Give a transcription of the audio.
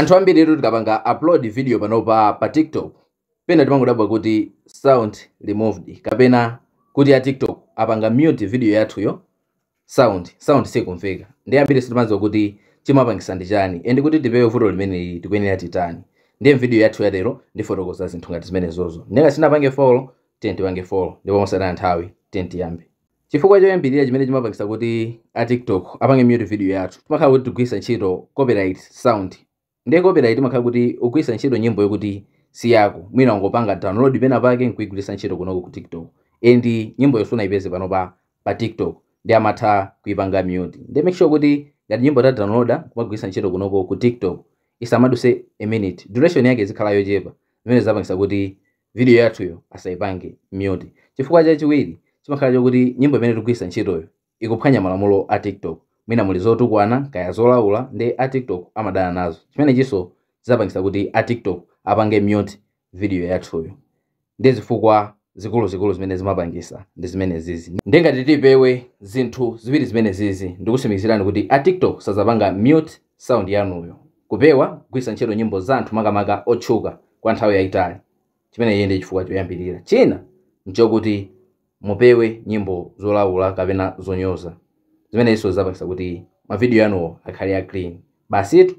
Anthu ambiri tikapanga upload video panopa pa TikTok, pena timangodabwa kuti "sound removed" kapena kuti ya TikTok apanga mute video yathuyo, sound sikumveka. Ndi ambiri sitimadziwa kuti chimapangisa ndi chani and kuti tipewe vuto limeneli tikuyenera titani. Ndiye video yathu yalero ndifotokoza zinthu ngati zimenezozo. Ngati sinapange follow, tiye tipange follow, ndipo mosataya nthawi tiye tiyambe. Chifukwa choyambirira chimene chimapangisa kuti a TikTok apange mute video yathu, timakhala kuti tigwiritsa ntchito copyright sound. Ndiye copyright imakhala kuti ugwiritsa ntchito nyimbo yokuti si yako, mwina ungopanga download pena pake nkuigwiritsa ntchito kunoko ku TikTok, and nyimbo sunayipeze pano pa TikTok, ndi amatha kuipanga mute. Ndiye make sure kuti ngati nyimbo ta downloada kumagwiritsa ntchito kunoko ku TikTok, isamaduse a minute, duration yake izikhala yochepa, zimene zapangisa kuti video yathuyo asayipange mute. Chifukwa chachiwiri chimakhala chokuti nyimbo imene tikugwiritsa ntchitoyo ikuphwanya malamulo a TikTok. Mwina muli zotukwana kaya zolaula, ndi a TikTok amadana nazo. Chimene chinso chizapangisa kuti a TikTok apange mute video yathuyo. Ndi zifukwa zikuluzikulu zimene zimapangisa ndi zimene zizi. Ndi ngati tipewe zinthu ziwiri zimene zizi, ndikutsimikizirani kuti a TikTok sazapanga mute sound yanuyo. Kupewa kugwiritsa ntchito nyimbo za anthu, makamaka otchuka, kwa nthawi yayitali, chimene iye ndi chifukwa choyambirira. China nchokuti mupewe nyimbo zolaula kapena zonyoza, zimenenso zapangisa kuti mavidiyo yanuwo akhale a clean. Basitu.